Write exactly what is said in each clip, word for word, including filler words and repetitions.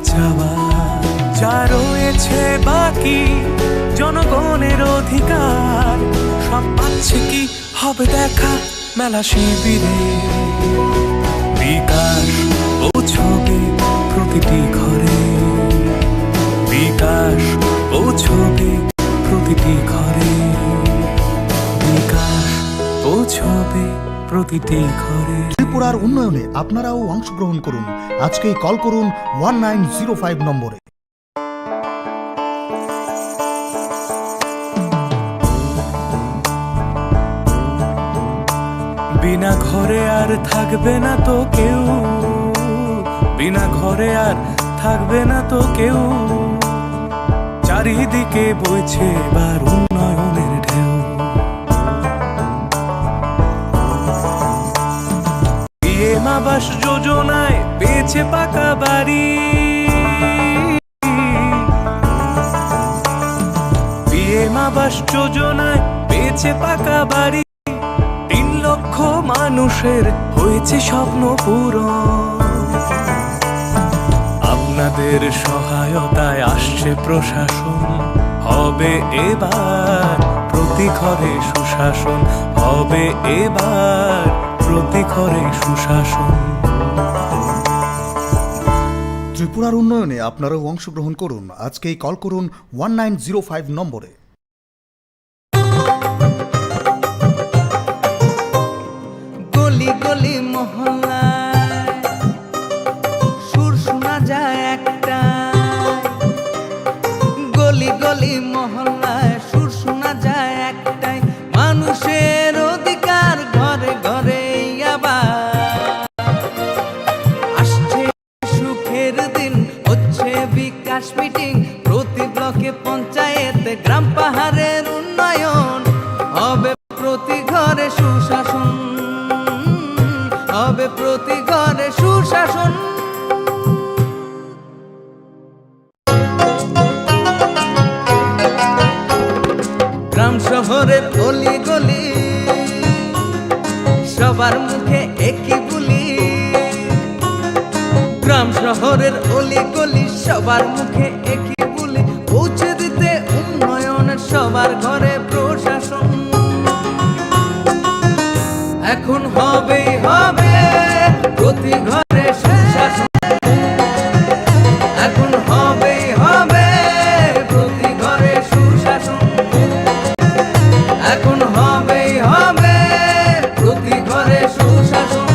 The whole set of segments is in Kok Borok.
চাওয়া যা রয়েছে বাকি, জনগণের অধিকার সব পাচ্ছে কি? হবে দেখা মেলা শিবিরে। বিকাশ পৌঁছবে প্রতিটি ঘরে, বিকাশ পৌঁছবে প্রতিটি ঘরে, বিকাশ পৌঁছবে প্রতিটি ঘরে। ত্রিপুরার উন্নয়নে আপনারাও অংশগ্রহণ করুন। আজকেই কল করুন ওয়ান নাইন জিরো ফাইভ নম্বরে। বিনা ঘরে আর থাকবে না তো কেউ, বিনা ঘরে আর থাকবে না তো কেউ। চারিদিকে বইছে এবার উন্নয়নের ঢেউ। পিএম আবাস যোজনায় পেয়েছে পাকা বাড়ি, পিএম আবাস যোজনায় পেয়েছে পাকা বাড়ি। তিন লক্ষ মানুষের হয়েছে স্বপ্ন পূরণ। আপনাদের সহায়তায় আসছে প্রশাসন, হবে এবার প্রতি ঘরে সুশাসন, হবে এবার প্রতি ঘরে সুশাসন। ত্রিপুরার উন্নয়নে আপনারাও অংশগ্রহণ করুন। আজকেই কল করুন ওয়ান নাইন জিরো ফাইভ নম্বরে। গলি গলি মহল্লায় সুর শোনা যায় একটাই, গলি গলি মহল্লায় সুর শোনা যায় একটাই, মানুষের অধিকার ঘরে ঘরে আবার আসছে সুখের দিন, হচ্ছে বিকাশ মিটিং, প্রতি ব্লকে পঞ্চায়েতে গ্রাম পাহাড়ের উন্নয়ন, হবে প্রতি ঘরে সুশাসন, হবে প্রতি ঘরে সুশাসন। গ্রাম শহরের অলি গলি, সবার মুখে একই বুলি। গ্রাম শহরের অলি গলি, সবার মুখে একই বুলি। পৌঁছে দিতে উন্নয়নের সবার ঘরে প্রশাসন। এখন হবেই হবে প্রতি ঘরে সুশাসন। এখন হবেই হবে প্রতি ঘরে সুশাসন। এখন হবেই হবে প্রতি ঘরে সুশাসন।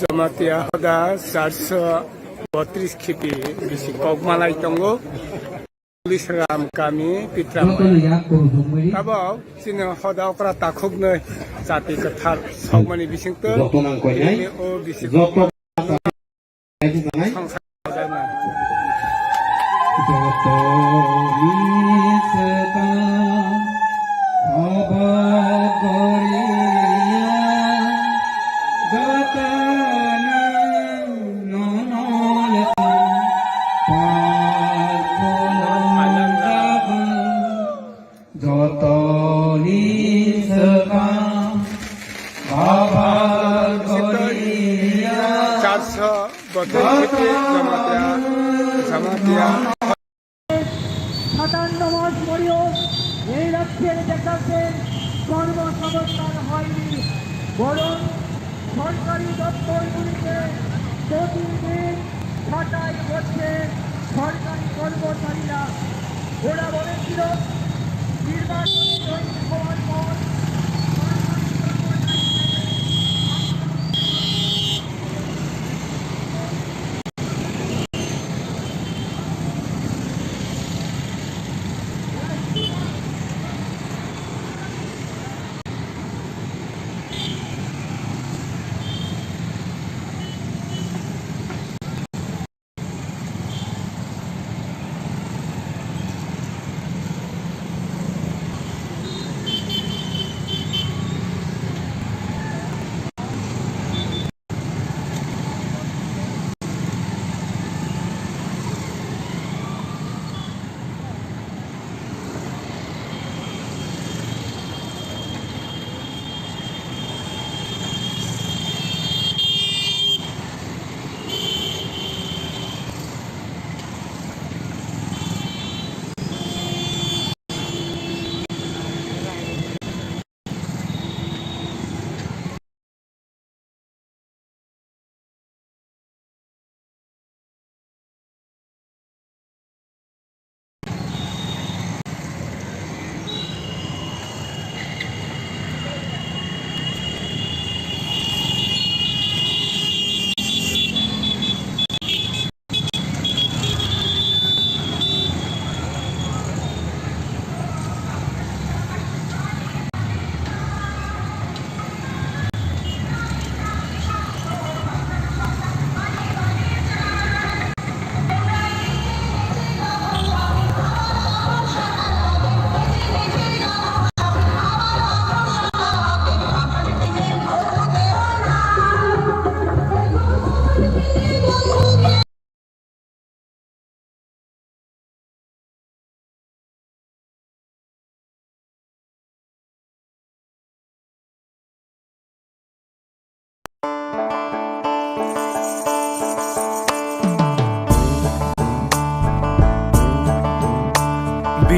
Jamatia hoda charso botris khipi bisi kokmalai tongo. Tulisram kami Pitram. Jotono yak kuru dungmani. Tabo chini hoda okra takhuknwi chati kwthar sokmani bisingtwi. Joto nang koinai. Chini o bisi joto. Sangsar hoda na. Joto ni seka. Abagoriya gotana nonolekha palpolongkha jotoni swkang abagoriya. Charso botol khiti Jamatia, Jamatia. সাতান্ন মাস পরেও এই রাজ্যের বেকারদের কর্মসংস্থান হয়নি, বরং সরকারি দপ্তরগুলিতে প্রতিদিন ছাঁটাই হচ্ছে সরকারি কর্মচারীরা। ওরা বলেছিল, নির্বাচন তৈরি হওয়ার পর সরকারি কর্মচারীদের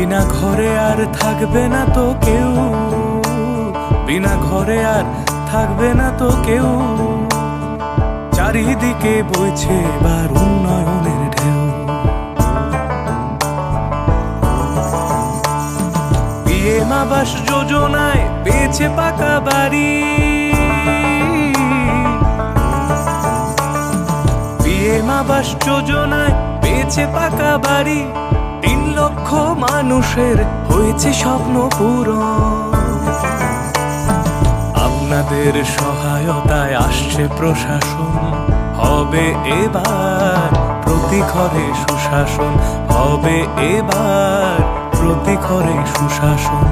বিনা ঘরে আর থাকবে না তো কেউ, বিনা ঘরে আর থাকবে না তো কেউ, চারিদিকে বইছে এবার উন্নয়নের ঢেউ। পিএম আবাস যোজনায় পেয়েছে পাকা বাড়ি, পিএম আবাস যোজনায় পেয়েছে পাকা বাড়ি, তিন লক্ষ মানুষের হয়েছে স্বপ্ন পূরণ। আপনাদের সহায়তায় আসছে প্রশাসন, হবে এবার প্রতি ঘরে সুশাসন, হবে এবার প্রতি ঘরে সুশাসন।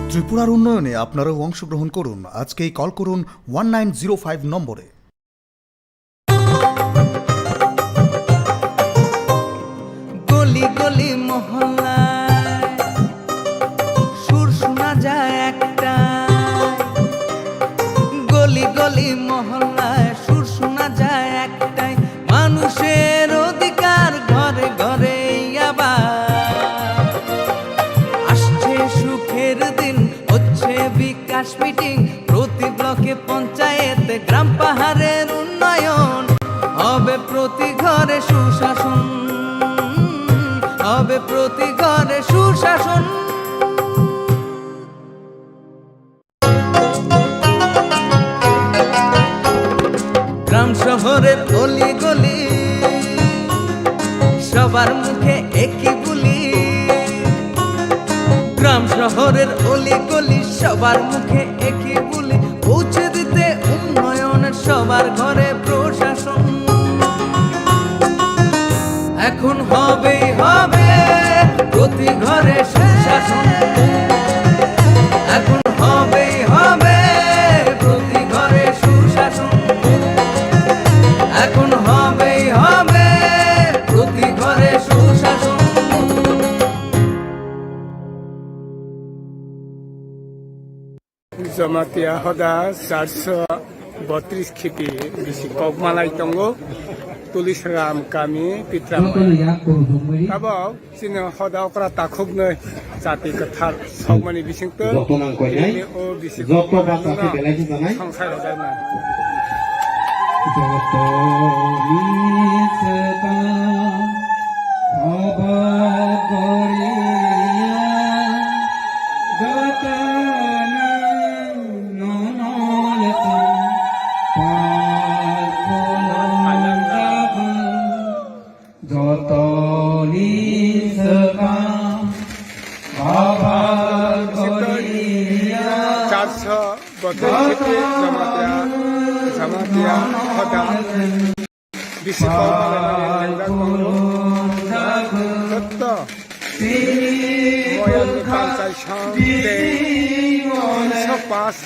ত্রিপুরার উন্নয়নে আপনারাও অংশগ্রহণ করুন। আজকেই কল করুন ওয়ান নাইন জিরো ফাইভ নম্বরে। গলি গলি মহল্লায় সুর শোনা যায় একটাই, গলি গলি মহল্লায় সুর শোনা যায় একটাই, মানুষের অধিকার ঘরে ঘরে আবার। আসছে সুখের দিন, হচ্ছে বিকাশ মিটিং, প্রতি ব্লকে পঞ্চায়েতে গ্রাম পাহাড়ের উন্নয়ন, হবে প্রতি ঘরে সুশাসন, হবে প্রতি ঘরে সুশাসন। গ্রাম শহরের অলি গলি, সবার মুখে একই বুলি। গ্রাম শহরের অলি গলি, সবার মুখে একই বুলি। পৌঁছে দিতে উন্নয়নের সবার ঘরে প্রশাসন। এখন হবেই হবে প্রতি ঘরে সুশাসন। এখন হবেই হবে প্রতি ঘরে সুশাসন। এখন হবেই হবে প্রতি ঘরে সুশাসন। Jamatia hoda charso botris khiti bisi kok malai tongo. Tulisram kami Pitram. Abo chini hoda okra takhuknwi chati kwthar sokmani bisingtwi. Joto nang koinai. Chini o bisi joto kok basa malai khe belai khe sanai. Sangsai rok bai man. Joto ni swkang Obogoriya jotoni nonolekha palpolong jaga jotoni swkang Obogoriya. Charso bothor khiti Jamatia, Jamatia hoda. Bisi kok malai mani lengjak tongo. Joto moyalni panchai song tei so pas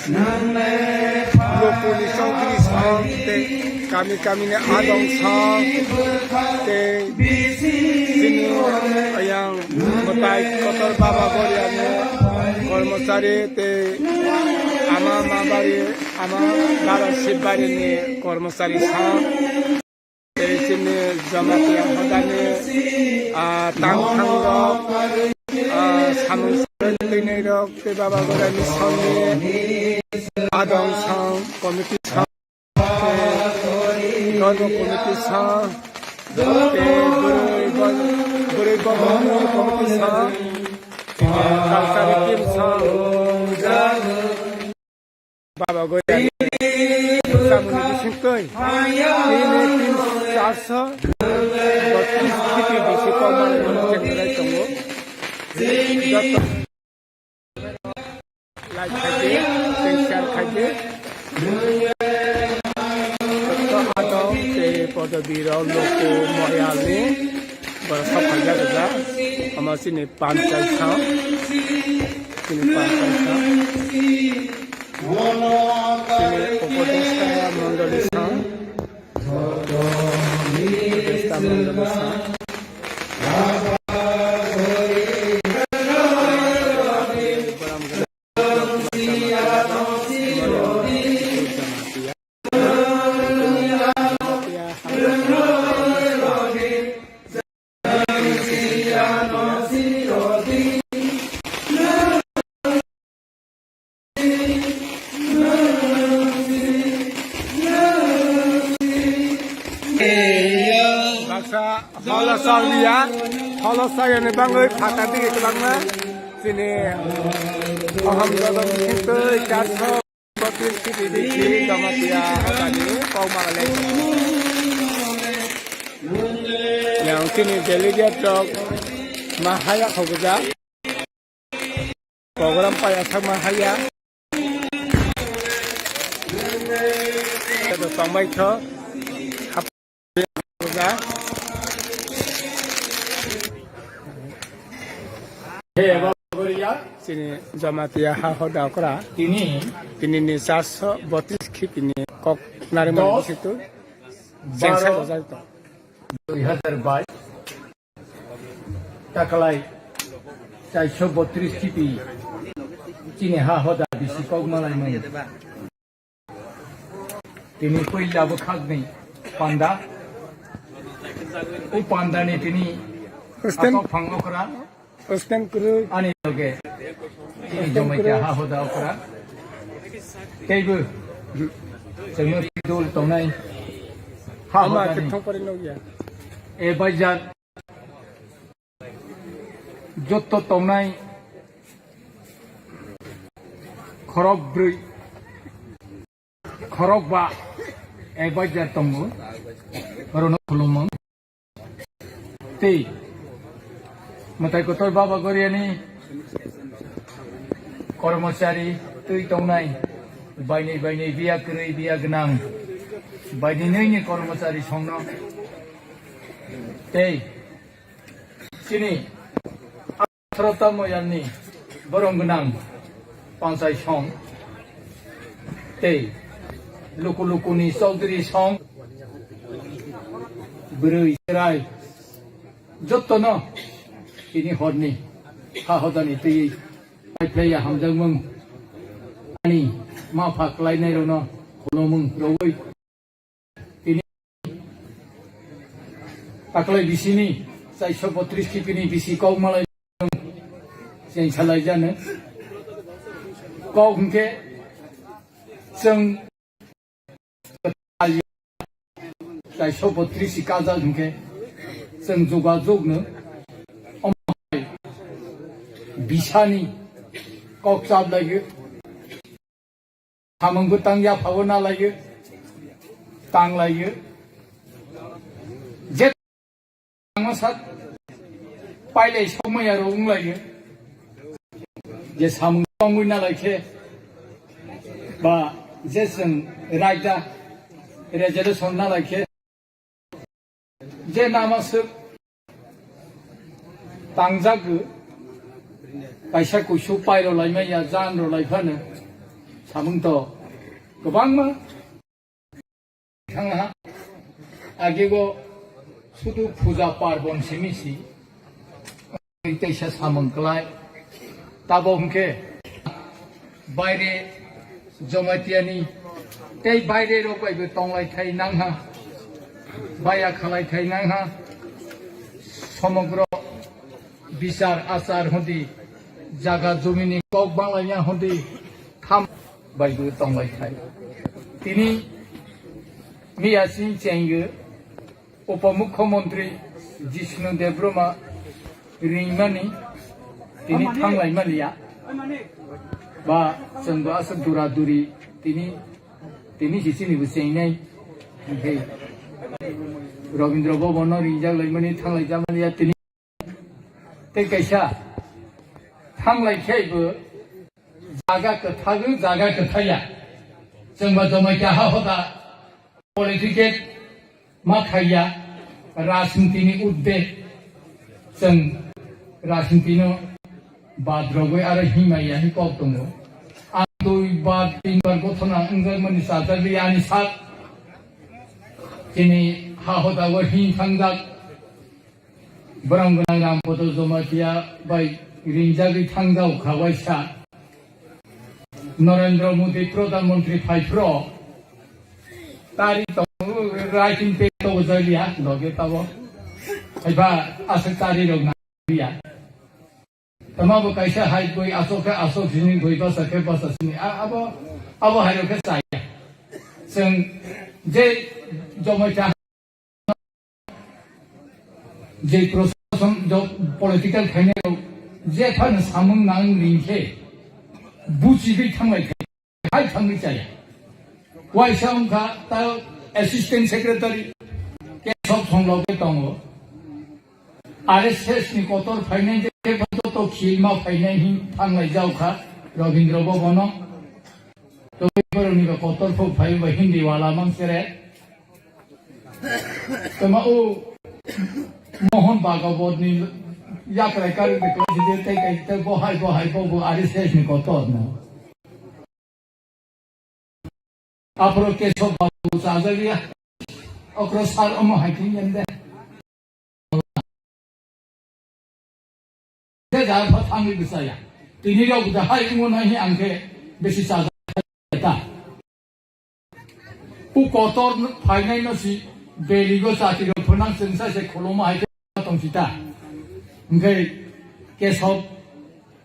lokoni chowdhury song tei kami kamini adong song tei chini ayang mwtai kotor Baba Goriani kormochari tei ama mabari ama dara Sibbarini kormochari song. Tei chini Jamatia hodani, ah, tangthangrok, ah, samung twi nairok tei Baba Goriani songni adong song committee song, tei dhormo committee song, tei bwrwi bo-, bwrwi bobo committee song, chini kalsari team song. Baba Goriani samungni bisingtwi tini tin charso botris khiti bisi kok manwi chengrai tongo. Joto like khaidi, tei share khaidi. Joto adong tei podobi rok loko moyalni borok sok khaijak rijak. Omo chini panchai thang, chini panchai thang. Chini upodeshta mondoli sang. Upodeshta mondoli sang. Holo sawiya, holo sawiyani bangwi phatar digi kwbangma chini Ahom jodong bisingtwi charso botris kiti digi Jamatia hodani kok mangalai. Yang chini delegate rok ma haya khogojak. Program paya thangma haya. Tongbai tho. Chini Jamatia ha hoda okra. Tini. Tini ni charso botris khiti ni kok narimani bisitu. Jengsa rojak to. Dui hazar bais. Takalai chairso botris khiti chini ha hoda bisi kok malaimung. Tini puila bo khakni panda. O panda ni tini Hussein. Atok phang okra. Hussein Kuru. Ani loge. Tini Hussein Jamatia Kuru. Ha hoda okra. Teibo. Chengno dul tongnai. Ha ama hoda ni. Kethong pari nogya. E bajar. Jotto tongnai khorok brwi, khorok ba, e bajar tongo, orono khulumung. Tei mwtai kotor Baba Goriani kormochari twi tongnai, bainwi bainwi biya kwrwi biya gwnang, bainwi nwi ni kormochari songno. Tei Chini atharo ta moyarni borong gwnang panchai song tei luku lukuni chaudhuri song bwrwi chwrai jottono tini horni ha hodani twi paiphlaiya hamjakmung ani ma pha kwlainairokno khulumung rwui. Tini taklai bisini chairso botris kipini bisi kok malai cheng salai jani. Kok hwnkhe chwng chairso botris si kajak hwnkhe chwng jogajog no omo hai bisani kok chap laiyo. Samung bwtang yaphao nalaio, tanglaio. Je tangma sak pailai sokmaya rok wnglaio. Je samung tongwi nalaikhe ba je chwng raida resolution nalaikhe je namaswk tangjago, kaisa kuisu pairok laimaya, janrok laiphano samung to kwbangma thangha. Agego sudu puja parbon simi si. Teisa samung klai. Tabo hwnkhe baire Jamatia ni tei baire rok bai bo tonglai thai nangha. Baya khalai thai nangha. Somogro bichar achar hwndi jaga jumi ni kok banglai ya hwndi tham bai bo tonglai thai. Tini miya sing chengyo. Upamukhyamantri Jishnu Debbarma ringmani tini thanglaimaliya. Ba chwngbo aswk dura duri tini, tini si chini bo chengnai. Hwnkhe Rabindra Bhavan no ringjak laimani thanglai jamaliya tini. Tei kaisa thanglai khe bo jaga kwthagwi jaga kwthaya. Chwngba Jamatia ha hoda political ma khaiya, rajniti ni udde chwng rajniti no bad rogwi aro himaya hi kok tongo. Ang dui bar tin bar gothona wngjakmani chajagwi ani sak chini ha hoda o him thangjak. Borong gwnang Rampada Jamatia bai ringjagwi thangjao kha waisa. Narendra Modi Pradhan Mantri phaiphro tari tongo, writing pad tongo jaliya, doge tabo. Haiba aswk tari rok nangya. Tama bo kaisa hai koi aswk khe aswk sini, goi basa khe basa sini. A-, abo, abo hai rok khe chaya. Chwng je Jamatia. je proshashan, jo political khainai rok je phano samung nang ring khe buchigwi thanglai khe hai thangwi chaya. Waisa wngkha ta assistant secretary Kesab Songlok tongo. R S S ni kotor phainai je joto khilma phainai hin thanglai jaokha Rabindra Bhavan o. Tei borokni ba kotor phuk phai ba Hindi wala mang sere. Tama o Mohon Bhagawat ni yakrai kari de klai de tei kai tei bohai bohai bo bo R S S ni kotor no. Aphuru Kesab Babu chajagya. Okra sar omo hai thing yende. Je jar pha thangwi bwsaya. Tini rok da hai wngo nai hi ang khe besi chajak ta. U kotor phainai no si beligo chati rok phunang chwngsa se khuluma hai khe tong si ta. Hwnkhe Kesab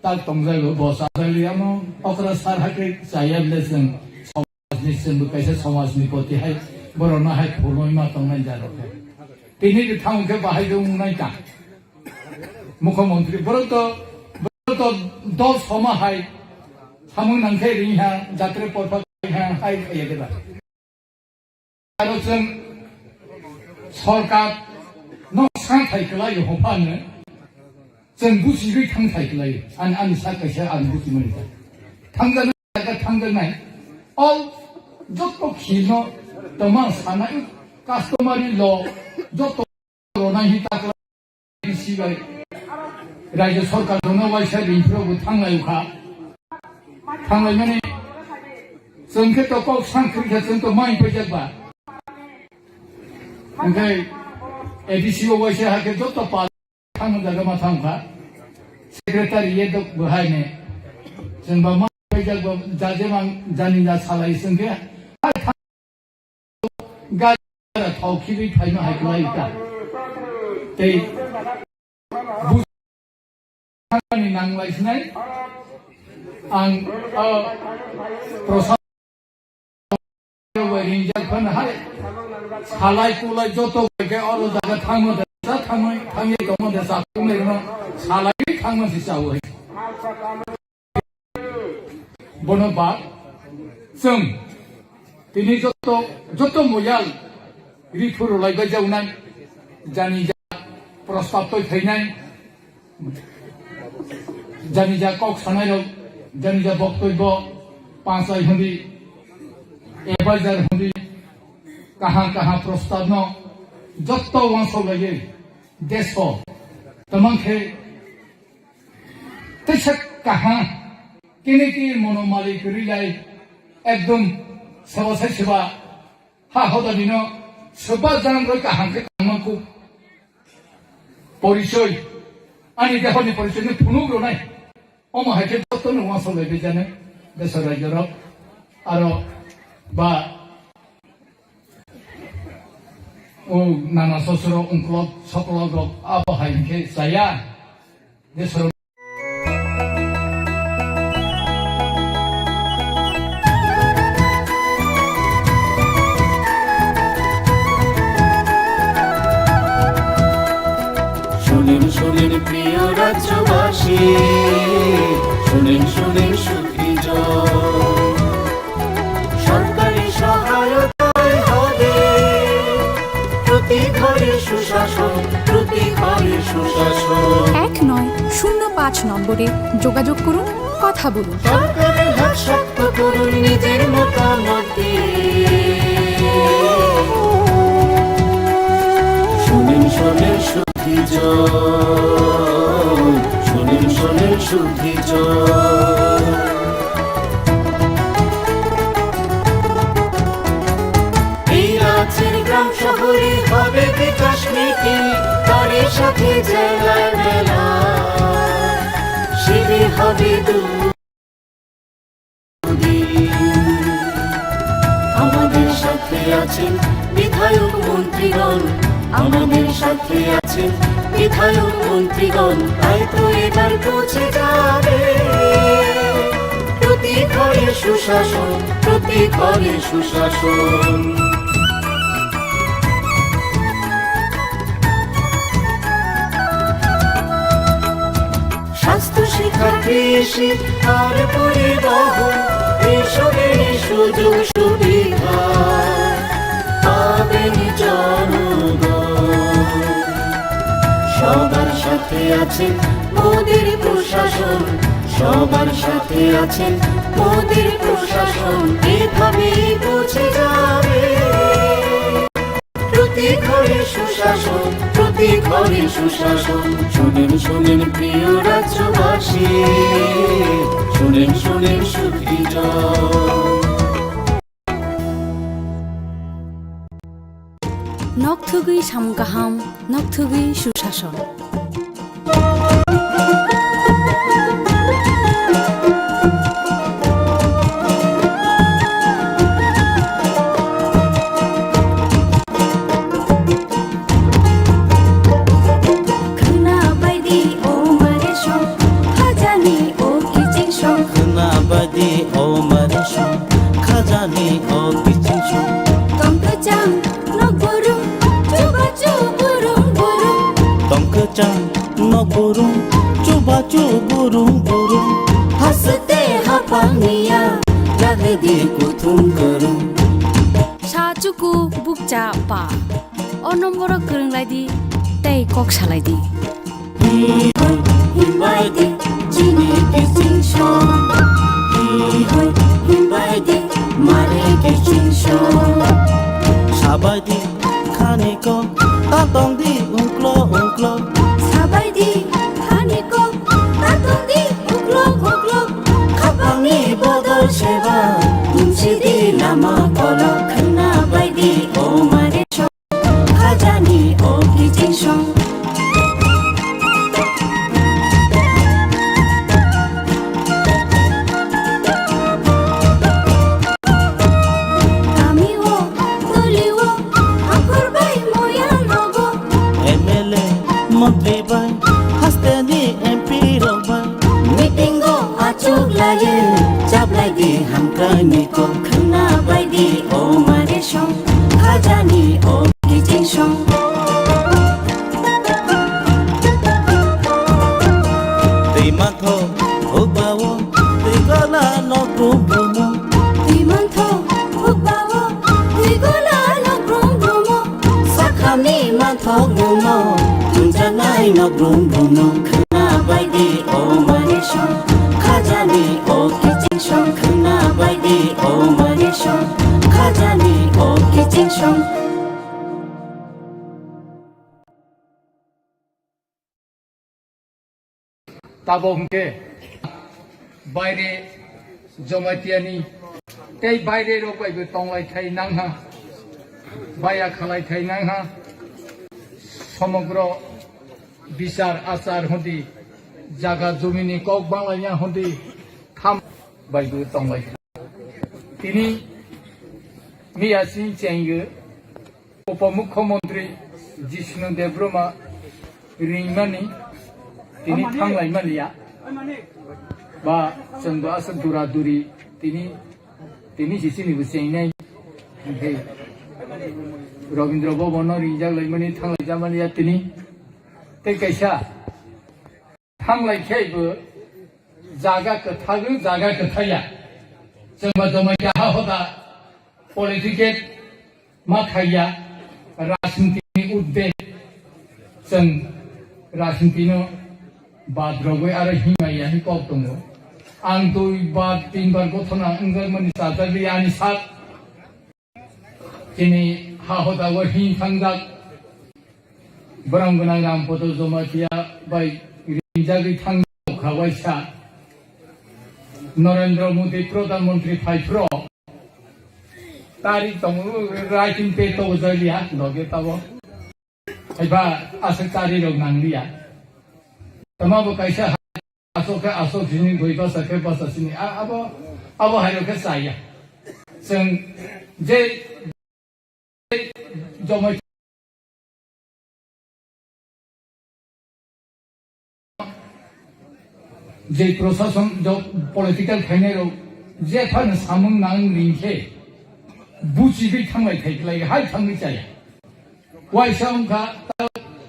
tak tongjago bo chajak liya mo okra sar hai khe chaya bile chwng. Ni chwngbo kaisa somajni koti hai borokno hai phulwi ma tongnai jarok khe. Tini bwthang khe bahai wng nai ta. Mukhyamantri borok to, borok to dol soma hai samung nang khe ring ha jatre porpha ha hai khaiya de ba. Aro chwng sorkar no sa thai kwlai ho phano. Chwng buchigwi thang thai kwlai, ani, ani sak kaisa ang buchimani ta. Thangjaknai, thangjaknai. All joto khilno tongma sanai customary law joto ronai hi ta kwlai si bai. Rajya sarkar rono waisa ringphro bo thanglai kha. Thanglai mani chwng khe to kok sang khri kha chwng to mai pajak ba. Hwnkhe A D C o waisa ha khe joto pal Thangma jaga ma thang kha. Secretary ye dok bo hai ne. Chwng ba ma phaijak ba jaje mang jani ja salai chwng khe. Hai thang gari thok khibi phaima hai kwlai ta. Tei bu thangmani nang lai sinai. Ang, ah, prosa Bai ringjak phano hai salai kulai joto bai khe oro jaga thangma de sa thangma thangwi tongma de sa thangma rino salai thangma si sao hai. Bono ba chwng tini joto joto moyal ri phuru lai bai jaunai jani ja prostab toi thainai. Jani ja kok sanai rok, jani ja boktobbo, panchai hundi, advisor hundi, kaham kaham prostab no jotto wansok laiwi deso tamang khe teisa kaham kini ki mono malik rilai ekdom seba sai seba Ha hoda dino soba jang roi kaham khe tangma kuk. Porichoi. Ani dehoni porichoi ni phunuk ronai. Omo hai khe joto no wansok lai bijane. Deso rajyo rok. Aro ba o nana sosoro ungklok soklok rok abo hai khe chaya. Deso শুনিন শুনিন প্রিয় রাজ্যবাসী, শুনিন শুনিন সুখী জন। সরকারি সহায়তায় হবে প্রতি ঘরে সুশাসন, প্রতি ঘরে সুশাসন। এক নয় শূন্য পাঁচ নম্বরে যোগাযোগ করুন, কথা বলুন। সরকারের হাত শক্ত করুন নিজের মতামত দিয়ে। শুনিন শুনিন সুখী জন, শুনিন শুনিন সুখী জন। এই রাজ্যের গ্রাম শহরে হবে বিকাশ মিটিং, তারই সাথে জেলার মেলা, শিবির হবে দুদিন। আমাদের সাথে আছেন বিধায়ক মন্ত্রীগণ, আমাদের সাথে আছেন বিধায়ক মন্ত্রীগণ, তাই তো এবার পৌঁছে যাবে প্রতি ঘরে সুশাসন, প্রতি ঘরে সুশাসন। কৃষি আর পরিবহন, এসবের সুযোগ সুবিধা পাবেন জনগণ। সবার সাথে আছেন মোদের প্রশাসন, সবার সাথে আছেন মোদের প্রশাসন, এভাবেই পৌঁছে যাবে প্রতি ঘরে সুশাসন, প্রতি ঘরে সুশাসন। শুনেন, শুনেন প্রিয় রাজ্যবাসী, শুনেন, শুনেন সুখী জন। Nok thugwi samung kaham, nok thugwi susason. Khwna baidi o mare song, khajani o kiching song. Khwna baidi o mare song, khajani o kiching song. Tong kwchang nok burum, chubachu burum burum. Tong kwchang nok burum, chubachu burum burum. Haste haphang niya, jagdi kuthum kurum. Sa chuku bukcha pa. O nomboro kwrwng lai di, tei kok salai di. Hi hoi himbai di, chini kiching song. Hi hoi himbai di, mare kiching song. Sabai di khani kok, ta tong di ungklo ungklo. Sabai di khani kok, ta tong di ungklo ungklo. Khapangni bodol seba, tumsi di lama kolok. Khwna bai di o mare song. Khajani o kiching song. Kami o, toli o, hakhor bai moya nogo. M L A, montri bai, hasteni M P rok bai. Meeting o achuk laye, chablai di hamkrai ni kok. Khwna bai di o mare song. Khajani o kiching song. Twi manthok hukbao, twi gola nok brum brumo. Twi manthok hukbao, twi gola nok brum brumo. Sakhamni manthok mumo, thumjaknai nok brum brumo. Khwna bai di o mare song, khajani o kiching song. Khwna bai di o mare song, khajani o kiching song. Tabok hwnkhe baire Jamatia ni tei baire rok bai bo tonglai thai nang ha, baya khalai thai nang ha, somogro bichar achar hwndi, jaga jumi ni kok banglai ya hwndi, tham bai bo tonglai thai. Tini miya sini chengyo. Upomukhyamantri Jishnu Debbarma ringmani tini thanglaimani ya. Ba chwngbo aswk dura duri tini, tini si chini bo chengnai. Hwnkhe Rabindra Bhavan no ringjak laimani thanglaijakmani ya tini. Tei kaisa thanglai khe bo jaga kwthagwi jaga kwthaya. Chwngba jomai kaha hoda political ma khaiya, rajniti ni udde, chwng rajniti no bad rogwi aro himaiya hin kok tongo. Ang dui bar, tin bar gothona wngjakmani chajagwi ani sak chini ha hoda o hin thangjak. Borong gwnang Rampodo Jamatia bai ringjagwi thangjak kha waisa. Narendra Modi Pradhan Mantri phai phro. Tari tongo, writing pad to ujai liya, loge tabo. Haiba aswk tari rok nang liya. Tama bo kaisa aswk khe aswk sini, bui basa khe basa sini. A-, abo, abo hai rok khe chaya. Chwng je jomai je prosason, jo-, political khainai rok jephano samung nang ring khe buchigwi thanglai thai khlai hai thangwi chaya. Waisa wngkha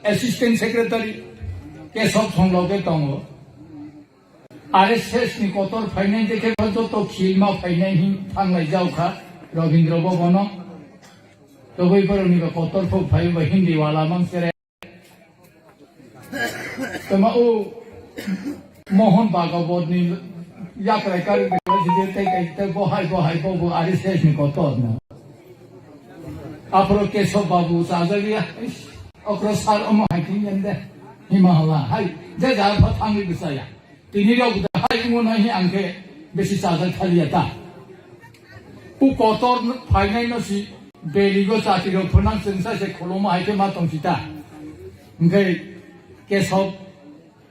assistant secretary Kesab Songlok tongo. R S S ni kotor phainai je khe joto khilma phainai hin thanglai jaokha Rabindra Bhavan o. Toboi borok ni ba kotor phok phai ba Hindi wala mang sere. Tama o Mohon Bhagawat ni yakrai kari de sidi tei kai tei bohai bohai bo bo R S S ni kotor no. Aphro Kesab Babu sajagya, okra sar omo hai tin yende. Hima hala hai je ja pha thangwi bisaya. Tini rok da hai imo nai hi ang khe besi chajak thaliya ta. U kotor phainai no si beli go chati rok phunang chengsa se kholomo hai khe ma tong si ta. Hingkhe Kesab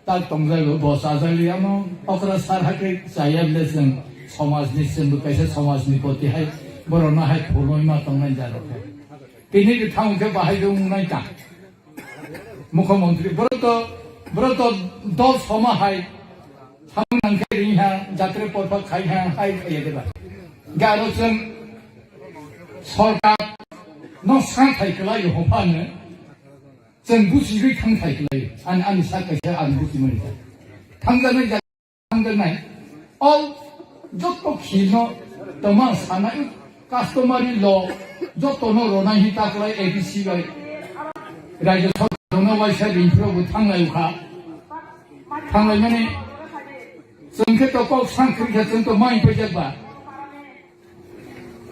tak tong jai bo chajak li ano okra sar hai khe chaya bile cheng somaj ni cheng bo kaisa somaj ni poti hai borok no hai khuloi ma tong nai ja rok khe. Tini bithang khe bahai do nai ta. Mukhyamantri, borok to, borok to dol soma hai thang nang khe ring ha, jatre porpha khai ha, hai khai de ba. Garo chwng sorkar no sa thai kwlai ho phano, chwng busi ri thang thai kwlai, ani, ani sa kaisa ani busi mani. Thang jani thangjaknai. All joto khilno tongma sanai customary law jotono ronai hi taklai A D C bai. Rajya Sabha no waisa ringphro bo thanglai kha. Thanglai mani chwng khe to kok sang khri kha chwng to mai pajak ba.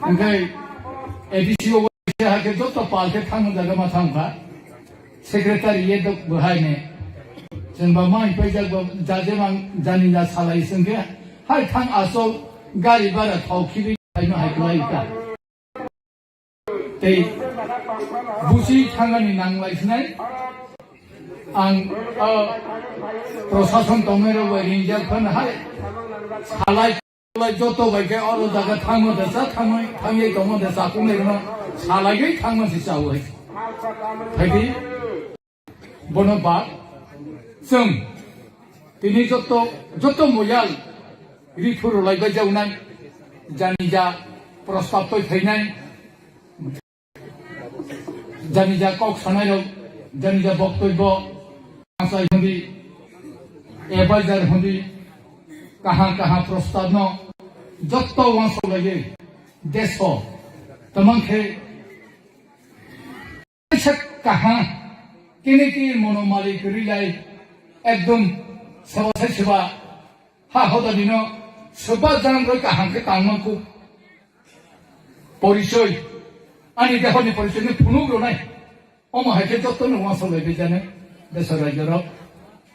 Hingkhe A D C o waisa hakhe joto pal khe thangma jaga ma thangkha. Secretary ye dok bahai ne. Chwng ba mai paijak ba jaje mang jani ja salai chwng khe hai thang asol gari bara thok khibi hai no hai kwlai ta. Tei busi thangani nanglai sinai. Ang, ah, prosason tongnai rok bai ringjak phan hai salai. Lai joto bai khe oro jaga thangma da cha, thangma, thangwi tongma da cha, kunai rwma salaiwi thangma se chawi. Phaidi bono ba chwng tini joto, joto moyal ri phuru lai bai jawnai, jani ja prostab toi phainai. Jani ja kok sanai rok, jani ja boktoi bo, asai hundi, advisor hundi, kaham kaham prostab no, jotto wansok lagi, deso, tamang khe, kaisa kaham, kini ki mono malik rilai, ekdom, seba sai seba, ha hoda dino, seba jang roi kaham khe tangma kuk. Porichoi, ani dehoni porichoi ni phunuk rwnai. Omo hai khe joto no wansok lai bijani, desor rajyo rok,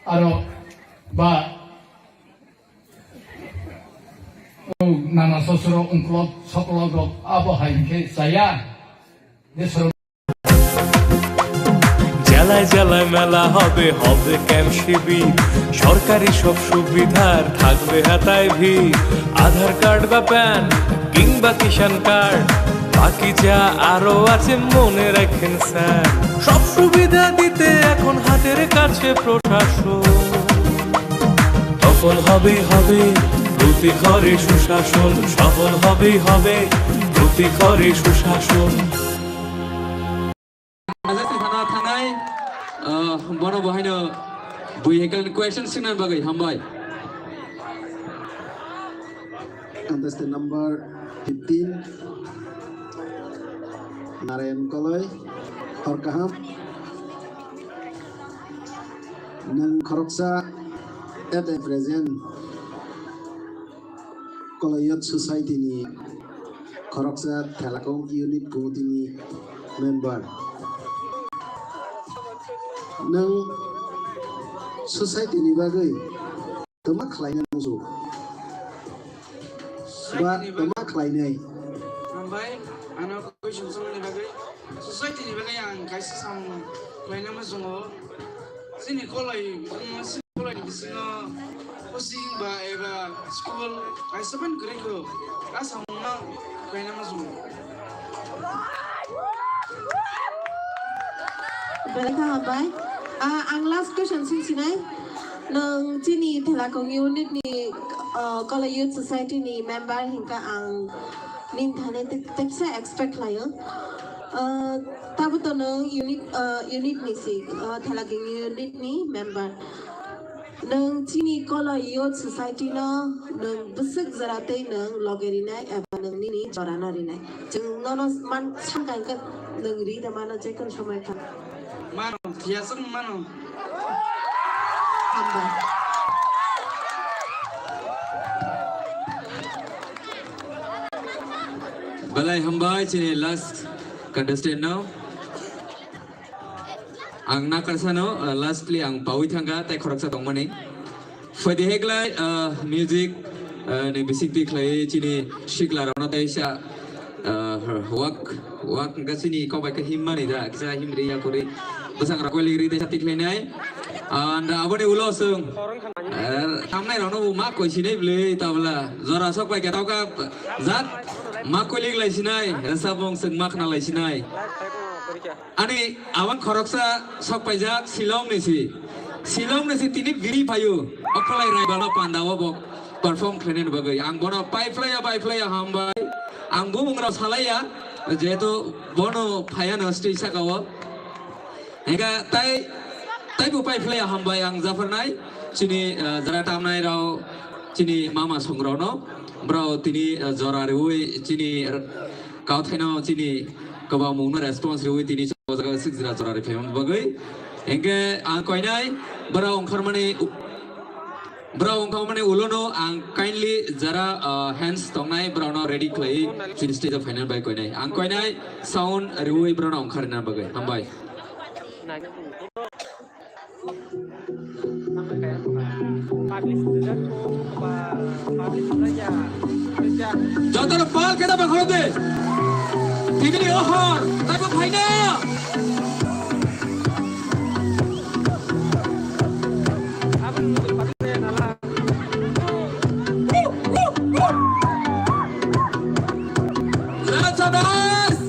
aro ba, o nana sosro ungklok soklok rok abo hai khe chaya, desor জেলায় জেলায় মেলা হবে, হবে ক্যাম্প শিবির। সরকারি সব সুবিধার থাকবে হাতায় ভিড়। আধার কার্ড বা প্যান কিংবা কিষাণ কার্ড, বাকি যা আরো আছে মনে রাখেন স্যার। সব সুবিধা দিতে এখন হাতের কাছে প্রশাসন। সফল হবে, হবে প্রতি ঘরে সুশাসন। সফল হবে, হবে প্রতি ঘরে সুশাসন। Ajak sing thana thangnai, ah, bono bo haino bui hekal question singna bagwi hambai. Contestant number fifteen, Narayan Koloi, hor kaham. Nang khoroksa at the present Koloi Youth Society ni khoroksa Thelakung unit committee ni member. Nwng society ni bagwi tama khlaina musu? Ba tama khlainai? Hambai, ano question songni bagwi, society ni bagwi ang kaisa samung khlaina musungo. Chini kolai, chini kolai ni bisingo coaching ba eba school kaisa ban kwrwi kho. A samung no khlaina musungo. Belai kha hambai. Ah, ang last question sing sinai. Nwng chini Thelakung unit ni, ah, Koloi Youth Society ni member hinkha ang nini thani tek-, teksa expect khlaio. Ah, tabuk to nwng unit, ah, unit ni si, ah, Thelakung unit ni member. Nwng chini Kola Youth Society no nwng bwswk jora tei nwng loge rinai eba nwng nini jora no rinai. Chwng nono man sankha hwnkhe nwng ri da mano je kono somoi kha. Mano, thiyaswk mano. Hambai. Belai hambai chini last contestant no. Ang nakarsa no, uh, lastly ang pawi thangkha tei khoroksa tongmani. Phaidi heklai, uh, music, uh, ni bisingtwi khlaiwi chini sikla rokno tei sa, uh, wak, wak wngkha chini kok bai khe himmani da, kisa himri ya kwrwi. Bwsang rok koilik ri tei sa tikhlainai. And aboni ulo chwng, uh, tamnai rokno bo ma koi sinai bwlwi tabla. Jora sok bai khe tawkha jat ma koilik lai sinai, rwchapmung chwng ma khna lai sinai. Ani abang khoroksa sok paijak Shillong ni si. Shillong ni si tini biri phayu. Okolai Raibalo panda o bo perform khlainani bagwi. Ang bono pai phlaiya, pai phlaiya hambai. Ang bumung rok salaiya. Jehetu bono phaiya no stage saka o. Hingkha tai, tai bo pai phlaiya hambai ang jafarnai. Chini, eh, jara tamnai rok, chini mama song rok no. Bro tini, eh, jora riwi chini, eh, Kauthaino chini kwbangmungno response riwi tini o jaga sik jora jora ri phaimani bagwi. Hingkhe ang koinai borok ongkharmani, borok ongkharmani ulono ang kindly jara, uh, hands tongnai borokno ready khlai chini stage o phainani bai koinai. Ang koinai sound riwi borokno ongkharna bagwi. Hambai. Jotono pal khe da bakhoro de. Tini ohor, taibo phaina. Let's dance.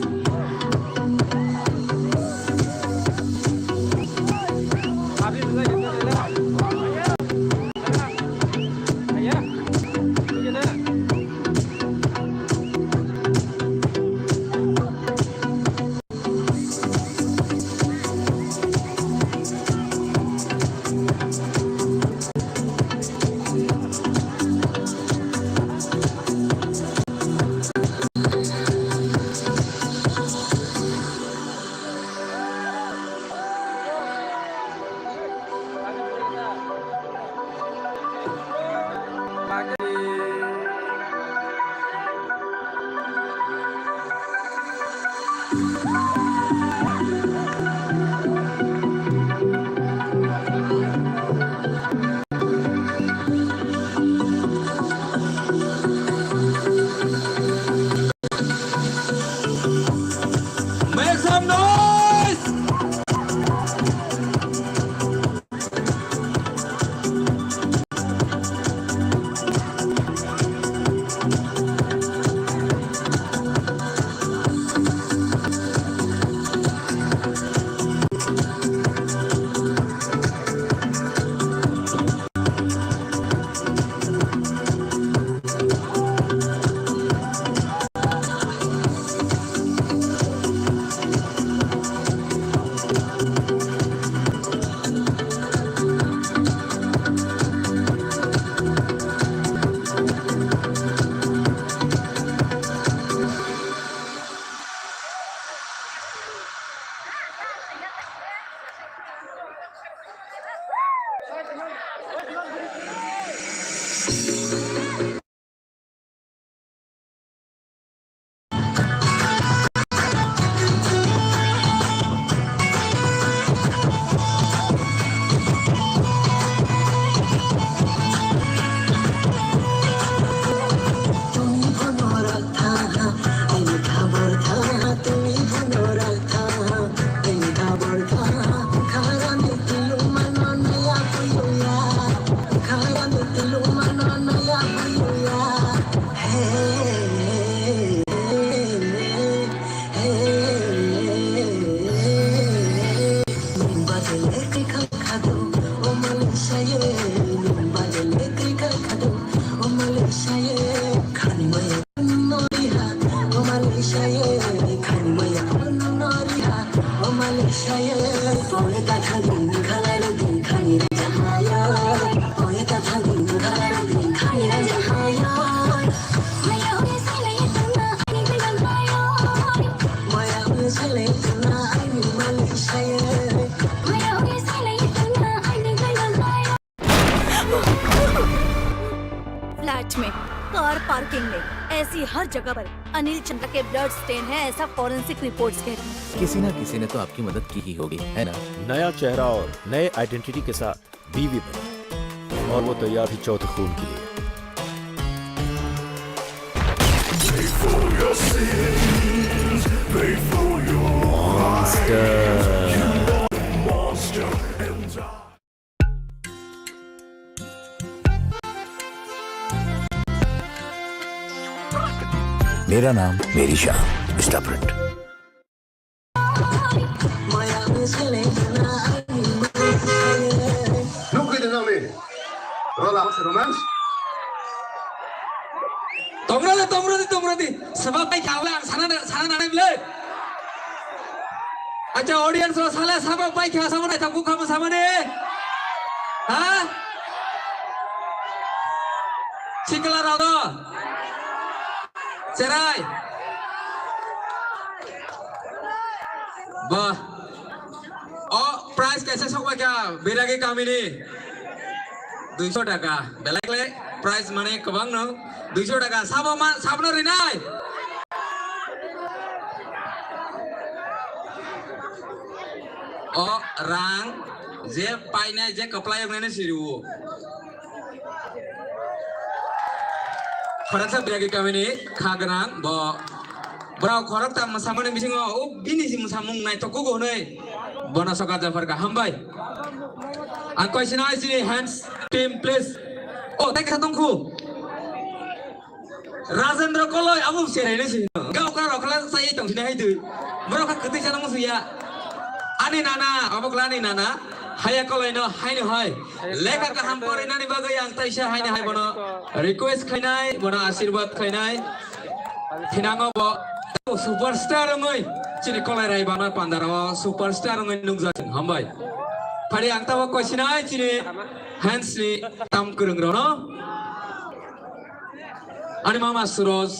Make some noise! Flat में, car parking में, ऐसी हर जगह पर अनिल चंद्रा के blood stain है, ऐसा forensic reports कह रही हैं। किसी ना किसी ने तो आपकी मदद की ही होगी, है ना? नया चेहरा और नए आइडेंटिटी के साथ बीवी बनी और वो तैयार थी चौथे खून के लिए। मेरा नाम मेरी शान, mister print. Nuk khe nang ni. Rola, romance. Tomra de, tomra de, tomra de. Sabab pai kha, ang sana, sana nanai bole. Acha, audience ro sale sabab pai kha, sabab nai thangku kha mo samane. Ha? Sikla rok do. Cherai. Bah. O prize kaisa sokbaikha Biragi kamini duiso taka. Belai kle prize mane kwbang no duiso taka. Sabo ma sabno rinai. O rang je painai je kwplai wngnai no siriwo. Khoroksa Biragi kamini kha gwnang bo. Borok khoroktham mwsamani bisingo o bini si mwsamung naithok kugo hwnwi bono sokat japharkha. Hambai. Ang koisina sini hands team please. O tei kha tongkhu. Rajendra Koloi abo cherai nai si. Gao ka rokla sai tong sini hai dui. Borok kha kwtwi sana musuya. Ani nana, abo kla ani nana. Haya Koloi no, hai no hai. Lekha kaham porinani bagwi ang taisa haino hai bono request khainai, bono asirwad khainai. Thinango bo superstar wngwi chini Kolai Rai bana pandaro superstar wngwi nukjak, hambai. Phari ang tabo koisinai chini hands ni tam kwrwng rono. Ani mama Suroj.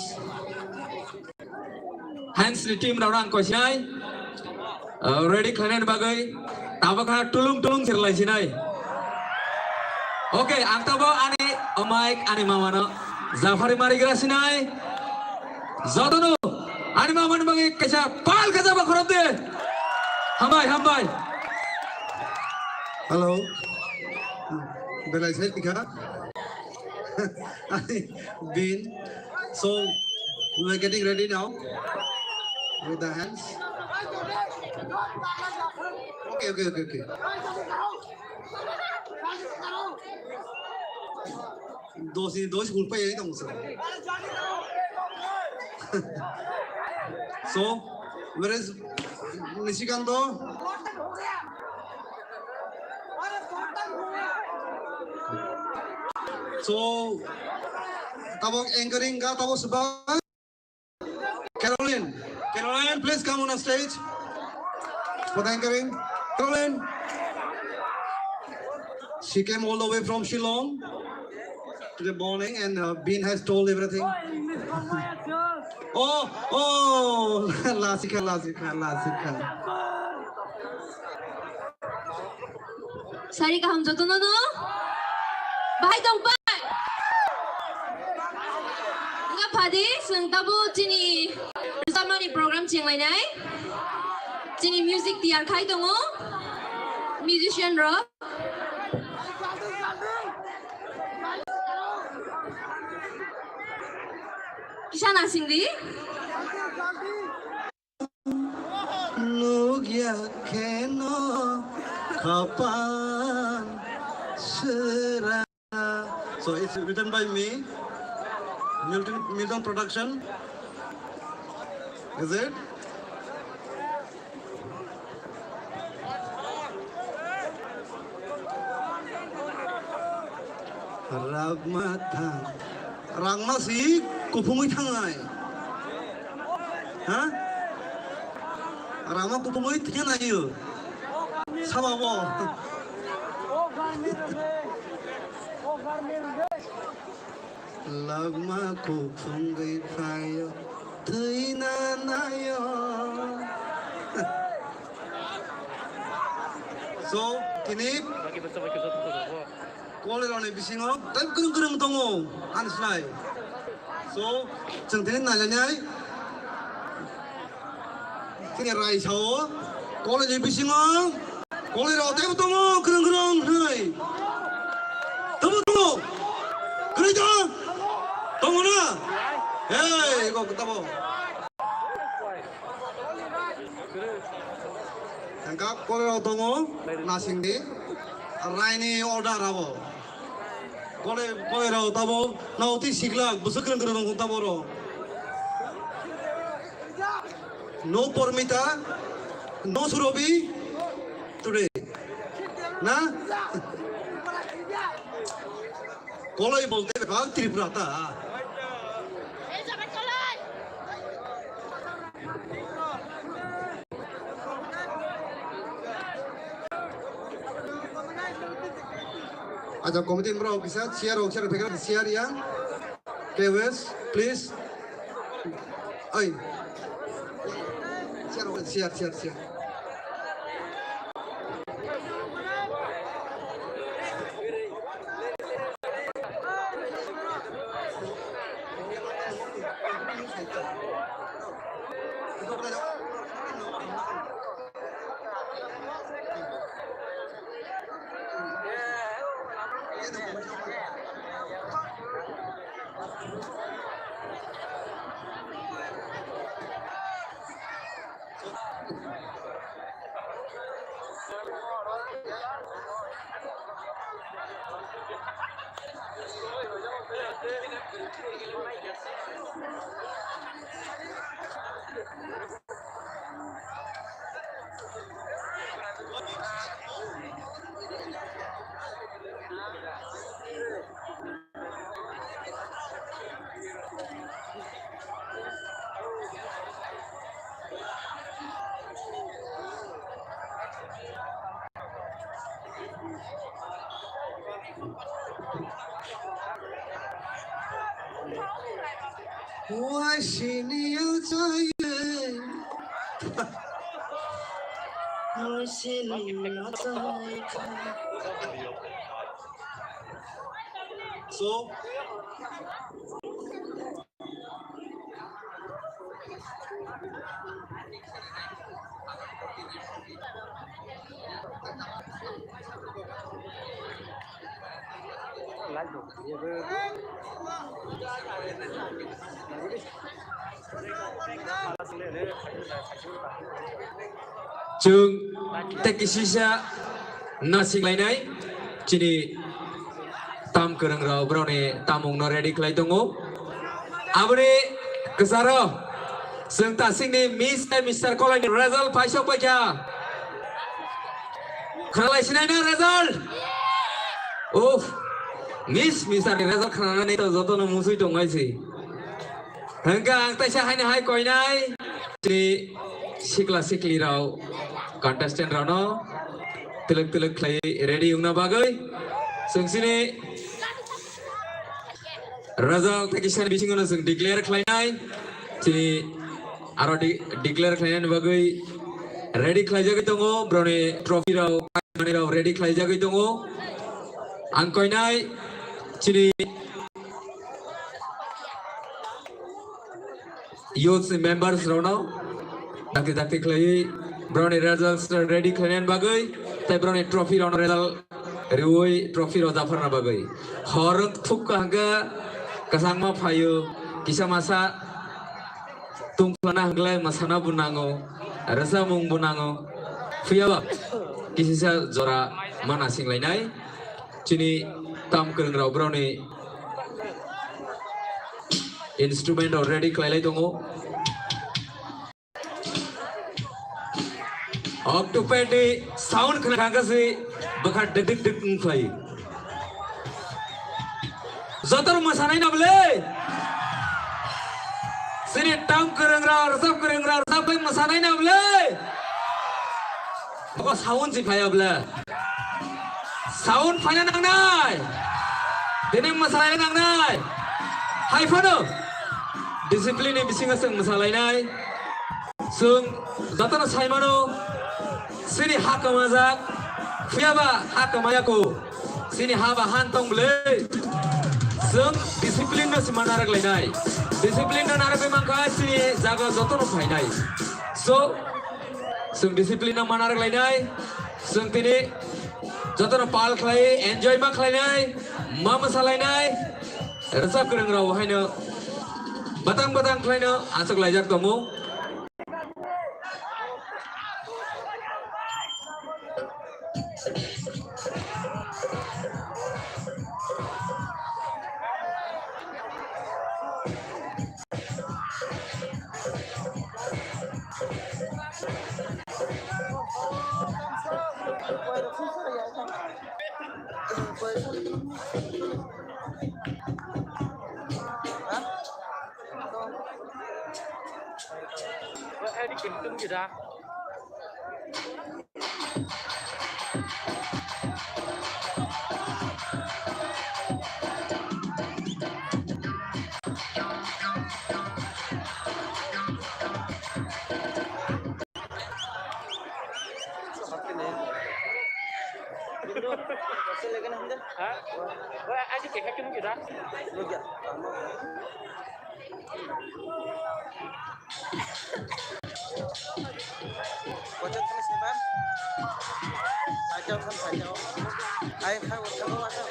Hands ni team rok ang koisinai, uh, ready khlainani bagwi tabok ha tulung tulung serlai sinai. Okay, ang tabo ani mic ani mama no japhari marigra sinai. Jotono ani mama ni bagwi kaisa pal kaisa ba khorop de. Hambai, hambai. Hello. Belai sai tikha. Bin. So, we are getting ready now with the hands. Okay, okay, okay, okay. Dosi, dosi gulpa ya itu musuh. So, where is Nishikanta? So, tabok anchoring ka tabok sebab Caroline. Caroline, please come on a stage for the anchoring. Caroline. She came all the way from Shillong to the morning and uh, Bean has told everything. Oh, oh, Lasika, Lasika, Lasika. Sari kaham jotono no? Bahai tong pai. Wngkha phadi, chwng tabo chini rwchapmani program chenglainai. Chini music tiyar khai tongo. Musician rok. Kisa nasing di. Nukya kheno khapan sera. So it's written by me, Milton, Milton Production. Is it? Ragma thang. Rangma si kuphungwi thangnai. Ha? Rangma kuphungwi thwina naiyo. Saba bo. Lagma kuphungwi phaio. Thwina naiyo. Tini Koloi rokni bisingo tei kwrwng kwrwng tongo, ani sinai. So, chwng tini nailainai. Tini raisao, Koloi ni bisingo, Koloi rok teibo tongo, kwrwng kwrwng hwnwi. Tamo tongo, kwrwi da? Tongo na? Hey, kok tamo. Hengkha Koloi rok tongo, nasingdi. Raini order abo. Koloi, Koloi rok tamo, nao twi siklak, bwswk kwrwng kwrwng tong tamo rok. No Pormita, no Surobi today. Na? Koloi bolte bebak Tripura ta. Acha, committee ni borok kisa chair rok, chair rok, chair yang. K O S, please. Oi. Chair, chair, chair, chair. Waisini achai. Waisini achai. So, Chwng tei kisisa nasinglai nai chini tam kwrwng rok, borok ni tamung no ready khlai tongo. Aboni kwcharo chwng tasingni Miss tei Mister Kolai ni result paisok paikha. Khwnalai sinai na result? Uff, Miss, Mister ni result khwnanani to joto no musui tong nai si. Hwnkhe ang teisa haino hai koinai. Chini sikla sikli rok, contestant rok no twlwk twlwk khlai ready wngna bagwi. Chwng chini result tei kisa ni bisingo no chwng declare khlainai. Chini aro de-, declare khlainani bagwi ready khlaijagwi tongo. Borokni trophy rok, manwi rok ready khlaijagwi tongo. Ang koinai chini youth ni members rokno dakti dakti khlaiwi borokni results ready khlainani bagwi tei borokni trophy rokno result riwi trophy rok japharna bagwi. Hor wng thuk ka hwnkhe kwchangma phaio, kisa masa tungkhlana hwnkhe mwsana bo nango, rwchapmung bo nango. Phiyaba kisisa jora ma nasinglainai. Chini tam kwrwng rok borokni instrument rok ready khlailai tongo. Octopad ni sound khna khangkha si bwkha dik dik dik wng khlai. Jotor mwsanai na bwle? Chini tam kwrwng rok, rwchap kwrwng rok, rwchap bai mwsanai na bwle? Abo sound si phaiya bwle? Sound phaina nangnai. Tini mwsalaina nangnai. Hai phano discipline ni bisingo chwng mwsalainai. Chwng jotono saimano, chini ha kwmajak, Phiya ba ha kwmaya ko, chini ha ba han tong bwle. Chwng discipline no sima narak lainai. Discipline no narak bai mankha chini jaga joto no phainai. So, chwng discipline no ma narak lainai. Chwng tini joto no pal khlai, enjoy ma khlainai, ma mwsa lainai, rwchap kwrwng rao haino batang batang khlaino achuk laijak tongo.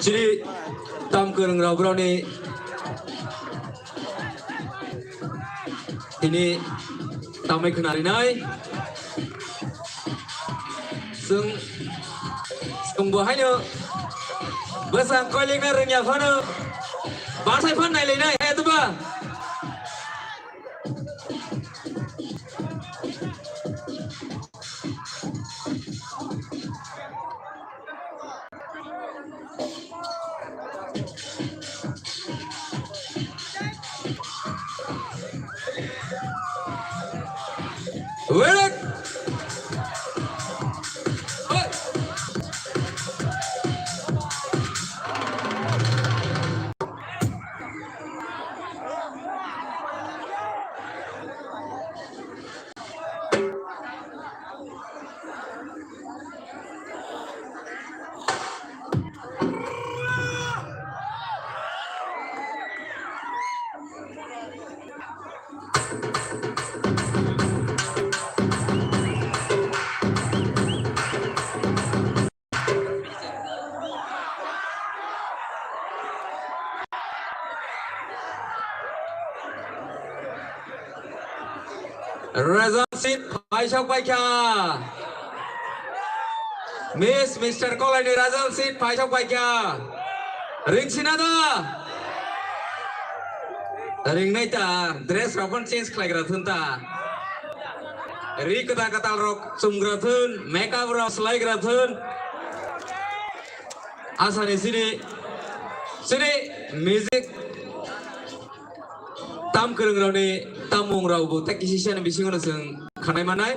Chini tam kwrwng rok broni tini tamwi khwnarinai. Chwng, chwngbo haino bwsang koilikna rwngya phano bansai phan nailainai, hai, atuba? Wait. Result sheet phaisok paikha. Miss, Mister Kolai ni result sheet phaisok paikha. Ringsina da? Ringnai ta, dress rok phano change khlaigra thun ta. Ri kwtal kwtal rok chumgra thun, makeup rok swlaigra thun. Asani sini, sini music tam kwrwng rokni tammung rok bo tei kisi sani bisingo no chwng khanai manai.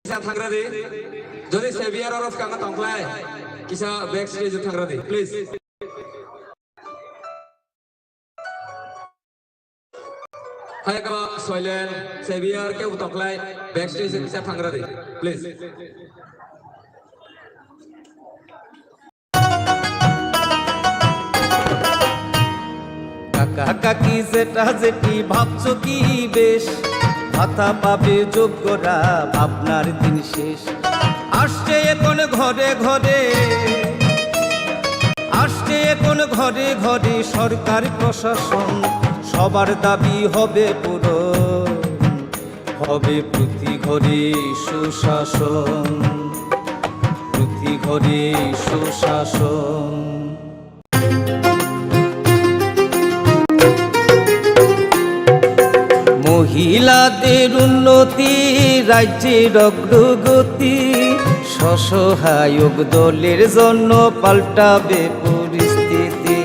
Kisa thangra di. Jodi Xavier oro swkango tongkhlai, kisa back stage o thangra di, please. Hai ka Soilen, Xavier ke bo tongkhlai, back stage o kisa thangra di, please. কাকা কাকি জেঠা জেঠি ভাবছো কি বেশ, ভাতা পাবে যোগ্যরা, ভাবনার দিন শেষ। আসছে এখন ঘরে ঘরে, আসছে এখন ঘরে ঘরে সরকার প্রশাসন, সবার দাবি হবে পূরণ। হবে প্রতি ঘরে সুশাসন, প্রতি ঘরে সুশাসন। মহিলাদের উন্নতি, রাজ্যের অগ্রগতি, স্বসহায়ক দলের জন্য পাল্টাবে পরিস্থিতি।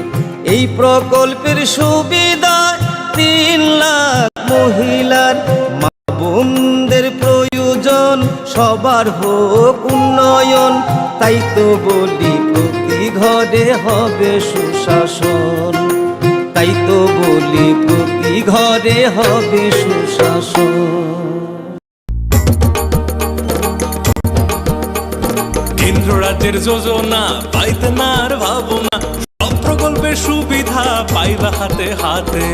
এই প্রকল্পের সুবিধায় তিন লাখ মহিলার, মা বোনদের প্রয়োজন সবার হোক উন্নয়ন। তাই তো বলি প্রতি ঘরে হবে সুশাসন, তাই তো বলি প্রতি ঘরে হবে সুশাসন। কেন্দ্র রাজ্যের যোজনা পাইতে না আর ভাবনা, সব প্রকল্পের সুবিধা পাইবা হাতে হাতে।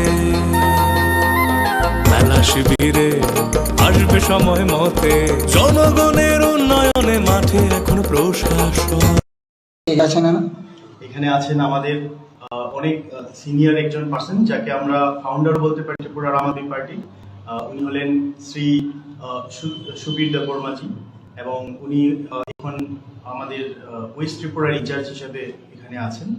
মেলা শিবিরে আসবে সময় মতে, জনগণের উন্নয়নে মাঠে এখন প্রশাসন। ঠিক আছে না? এখানে আছেন আমাদের আহ, অনেক সিনিয়র একজন পার্সন, যাকে আমরা ফাউন্ডার বলতে পারি ত্রিপুরার আম আদমি পার্টি। উনি হলেন শ্রী আহ, সু- সুবীর দেববর্মাজি, এবং উনি আহ, এখন আমাদের ওয়েস্ট ত্রিপুরার ইনচার্জ হিসেবে এখানে আছেন।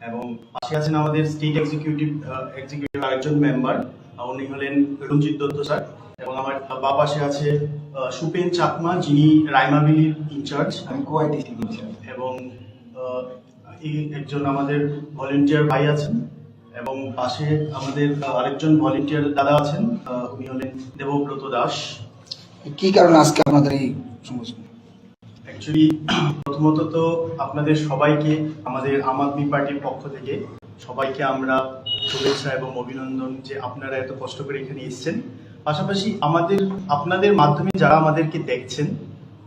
এবং পাশে আছেন আমাদের স্টেট এক্সিকিউটিভ এক্সিকিউটিভ আরেকজন মেম্বার, উনি হলেন রঞ্জিত দত্ত স্যার। এবং আমার বাম পাশে আছে আহ, সুপেন চাকমা, যিনি রাইমাবিলির ইনচার্জ। আমি কোয়াইটিসি বলছি। এবং আহ, এই একজন আমাদের ভলেন্টিয়ার ভাই আছেন, এবং পাশে আমাদের আহ, আরেকজন ভলেন্টিয়ার দাদা আছেন। আহ, উনি হলেন দেবব্রত দাস। কি কারণে আজকে আপনাদের এই সংগঠন? অ্যাকচুয়ালি, প্রথমত তো আপনাদের সবাইকে আমাদের আম আদমি পার্টির পক্ষ থেকে সবাইকে আমরা শুভেচ্ছা এবং অভিনন্দন যে আপনারা এত কষ্ট করে এখানে এসেছেন। পাশাপাশি আমাদের, আপনাদের মাধ্যমে যারা আমাদেরকে দেখছেন,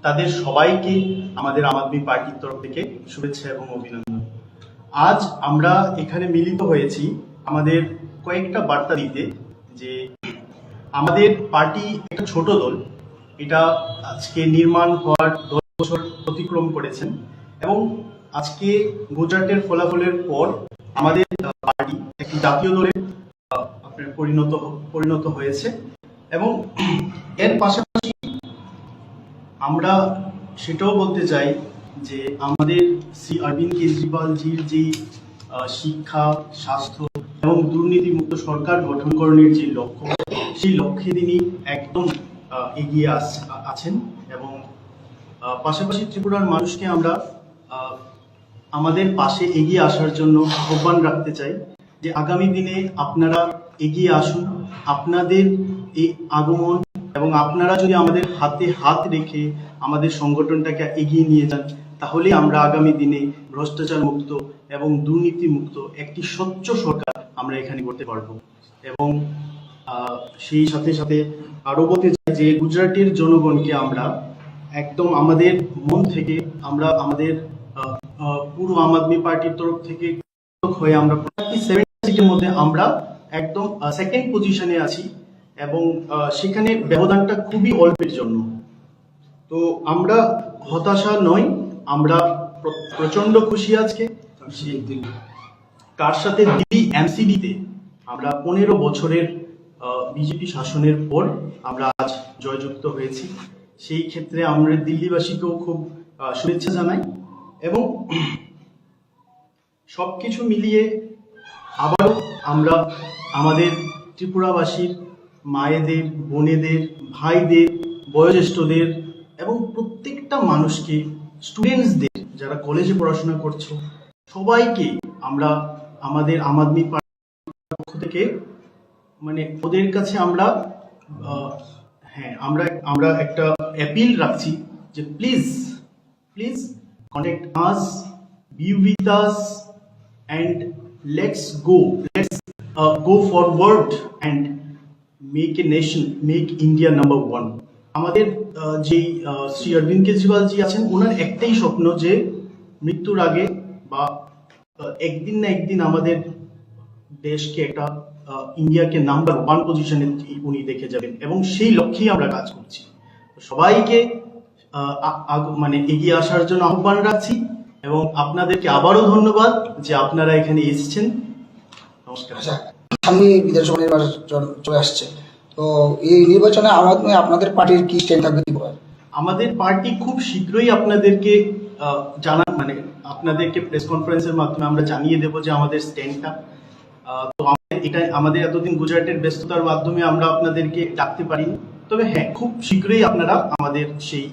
তাদের সবাইকে আমাদের আম আদমি পার্টির তরফ থেকে শুভেচ্ছা এবং অভিনন্দন। আজ আমরা এখানে মিলিত হয়েছি আমাদের কয়েকটা বার্তা দিতে, যে আমাদের পার্টি একটা ছোট দল, এটা আজকে নির্মাণ হওয়ার দশ বছর অতিক্রম করেছেন, এবং আজকে গুজরাটের ফলাফলের পর আমাদের আহ, পার্টি একটি জাতীয় দলে আহ, আপনার পরিণত হ- পরিণত হয়েছে। এবং এর পাশাপাশি আমরা সেটাও বলতে চাই যে আমাদের শ্রী অরবিন্দ কেজরিওয়ালজির যে আহ, শিক্ষা, স্বাস্থ্য এবং দুর্নীতিমুক্ত সরকার গঠনকরণের যে লক্ষ্য, সেই লক্ষ্যে তিনি একদম আহ, এগিয়ে আস- আ- আছেন। এবং আহ, পাশাপাশি ত্রিপুরার মানুষকে আমরা আহ, আমাদের পাশে এগিয়ে আসার জন্য আহ্বান রাখতে চাই যে আগামী দিনে আপনারা এগিয়ে আসুন, আপনাদের এই আগমন এবং আপনারা যদি আমাদের হাতে হাত রেখে আমাদের সংগঠনটাকে এগিয়ে নিয়ে যান, তাহলেই আমরা আগামী দিনে ভ্রষ্টাচার মুক্ত এবং দুর্নীতি মুক্ত একটি স্বচ্ছ সরকার আমরা এখানে করতে পারবো। এবং আহ, সেই সাথে সাথে আরও বলতে চাই যে গুজরাটের জনগণকে আমরা একদম আমাদের মন থেকে আমরা আমাদের আহ, আহ, পুরো আম আদমি পার্টির তরফ থেকে হয়ে আমরা প্রত্যেকটি সেভেন সিটের মধ্যে আমরা একদম সেকেন্ড পজিশনে আছি। এবং আহ, সেখানে ব্যবধানটা খুবই অল্পের জন্য। তো আমরা হতাশা নই, আমরা প্র- প্রচণ্ড খুশি আজকে। কার সাথে দিল্লি এমসিডিতে আমরা পনেরো বছরের বিজেপি শাসনের পর আমরা আজ জয়যুক্ত হয়েছি। সেই ক্ষেত্রে আমরা দিল্লিবাসীকেও খুব আহ, শুভেচ্ছা জানাই। এবং সব কিছু মিলিয়ে আবারও আমরা আমাদের ত্রিপুরাবাসীর মায়েদের, বোনেদের, ভাইদের, বয়োজ্যেষ্ঠদের এবং প্রত্যেকটা মানুষকে, স্টুডেন্টসদের, যারা কলেজে পড়াশোনা করছো, সবাইকে আমরা আমাদের আম আদমি পার্টির পক্ষ থেকে, মানে, ওদের কাছে আমরা আহ, হ্যাঁ, আমরা আমরা একটা অ্যাপিল রাখছি যে please, please contact us, be with us, and let's go, let's uh, go forward and make a nation, make India number one. আমাদের আহ, যেই আহ, শ্রী অরবিন্দ কেজরিওয়াল জি আছেন, ওনার একটাই স্বপ্ন যে মৃত্যুর আগে বা আহ, একদিন না একদিন আমাদের দেশকে একটা আহ, ইন্ডিয়াকে নাম্বার ওয়ান পজিশনে উনি দেখে যাবেন, এবং সেই লক্ষ্যেই আমরা কাজ করছি। তো সবাইকে আহ, আ- আগ- মানে এগিয়ে আসার জন্য আহ্বান রাখছি, এবং আপনাদেরকে আবারও ধন্যবাদ যে আপনারা এখানে এসেছেন। নমস্কার। আচ্ছা, সামনে বিধানসভা নির্বাচন চলে আসছে, তো এই নির্বাচনে আম আদমি, আপনাদের পার্টির কি স্ট্যান্ড থাকবে ত্রিপুরায়? আমাদের পার্টি খুব শীঘ্রই আপনাদেরকে আহ, জানা মানে আপনাদেরকে প্রেস কনফারেন্সের মাধ্যমে আমরা জানিয়ে দেব যে আমাদের স্ট্যান্ডটা। আহ, তো আমাদের এটা আমাদের এতদিন গুজরাটের ব্যস্ততার মাধ্যমে আমরা আপনাদেরকে ডাকতে পারিনি। তবে হ্যাঁ, খুব শীঘ্রই আপনারা আমাদের সেই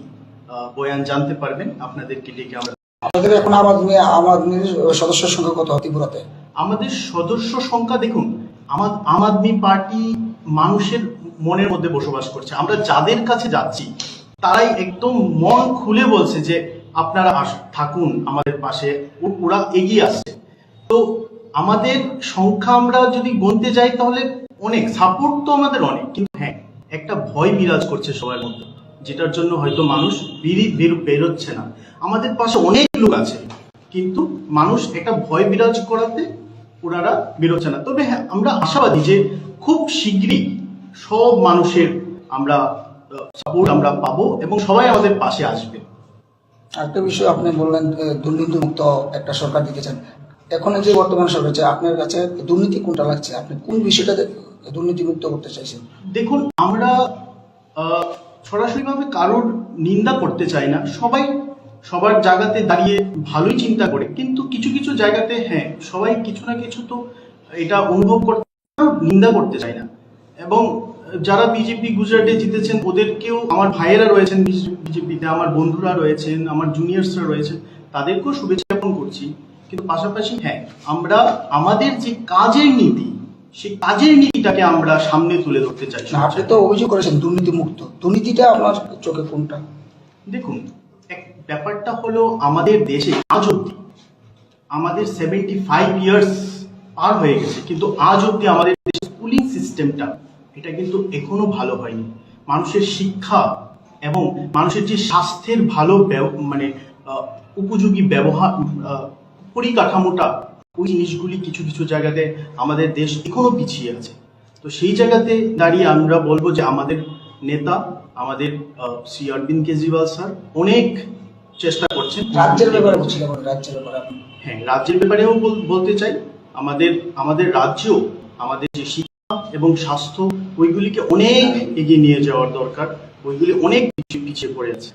আহ, বয়ান জানতে পারবেন, আপনাদেরকে ডেকে আমরা। আপনাদের এখন আম আদমি, আম আদমির সদস্য সংখ্যা কত ত্রিপুরাতে? আমাদের সদস্য সংখ্যা দেখুন, আমার আম আদমি পার্টি মানুষের মনের মধ্যে বসবাস করছে। আমরা যাদের কাছে যাচ্ছি, তারাই একদম মন খুলে বলছে যে আপনারা আস- থাকুন আমাদের পাশে। ও- ওরা এগিয়ে আসছে। তো আমাদের সংখ্যা আমরা যদি গুনতে যাই, তাহলে অনেক সাপোর্ট তো আমাদের অনেক, কিন্তু হ্যাঁ, একটা ভয় বিরাজ করছে সবার মধ্যে, যেটার জন্য হয়তো মানুষ বেরি- বের- বেরোচ্ছে না। আমাদের পাশে অনেক লোক আছে, কিন্তু মানুষ একটা ভয় বিরাজ করাতে ওনারা বেরোচ্ছে না। তবে হ্যাঁ, আমরা আশাবাদী যে খুব শীঘ্রই সব মানুষের আমরা সাপোর্ট আমরা পাবো এবং সবাই আমাদের পাশে আসবে। আরেকটা বিষয়, আপনি বললেন দুর্নীতি মুক্ত একটা সরকার দিতে চান। এখন যে বর্তমান সরকার আছে, আপনার কাছে দুর্নীতি কোনটা লাগছে? আপনি কোন বিষয়টাতে দুর্নীতি মুক্ত করতে চাইছেন? দেখুন, আমরা আহ, সরাসরিভাবে কারোর নিন্দা করতে চাই না। সবাই সবার জায়গাতে দাঁড়িয়ে ভালোই চিন্তা করে, কিন্তু কিছু কিছু জায়গাতে হ্যাঁ, সবাই কিছু না কিছু তো এটা অনুভব করতে, কারোর নিন্দা করতে চাই না। এবং যারা বিজেপি গুজরাটে জিতেছেন, ওদেরকেও, আমার ভাইয়েরা রয়েছেন বিজেপিতে, আমার বন্ধুরা রয়েছেন, আমার জুনিয়র্সরা রয়েছেন, তাদেরকেও শুভেচ্ছা জ্ঞাপন করছি। কিন্তু পাশাপাশি হ্যাঁ, আমরা আমাদের যে কাজের নীতি, সেই কাজের নীতিটাকে আমরা সামনে তুলে ধরতে চাই। না, আপনি তো অভিযোগ করেছেন দুর্নীতি মুক্ত, দুর্নীতিটা আপনার চোখে কোনটা? দেখুন, এক ব্যাপারটা হলো, আমাদের দেশে আজ অব্দি, আমাদের সেভেন্টি ফাইভ ইয়ার্স পার হয়ে গেছে, কিন্তু আজ অব্দি আমাদের দেশের পুলিং সিস্টেমটা, এটা কিন্তু এখনো ভালো হয়নি। মানুষের শিক্ষা এবং মানুষের যে স্বাস্থ্যের ভালো ব্যব- মানে আহ, উপযোগী ব্যবহার, আহ, পরিকাঠামোটা, ওই জিনিসগুলি কিছু কিছু জায়গাতে আমাদের দেশ এখনো পিছিয়ে আছে। তো সেই জায়গাতে দাঁড়িয়ে আমরা বলবো যে আমাদের নেতা, আমাদের আহ, শ্রী অরবিন্দ কেজরিওয়াল স্যার অনেক চেষ্টা করছেন। রাজ্যের ব্যাপারে বলছিলাম, রাজ্যের ব্যাপারে আপনি হ্যাঁ, রাজ্যের ব্যাপারেও বল- বলতে চাই, আমাদের আমাদের রাজ্যেও আমাদের যে শিক্ষা এবং স্বাস্থ্য, ওইগুলিকে অনেক এগিয়ে নিয়ে যাওয়ার দরকার। ওইগুলি অনেক পিছিয়ে পিছিয়ে পড়ে আছে।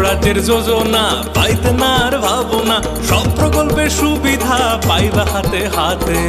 রাজ্যের যোজনা পাইতে না আর ভাবনা, সব প্রকল্পের সুবিধা পাইবা হাতে হাতে।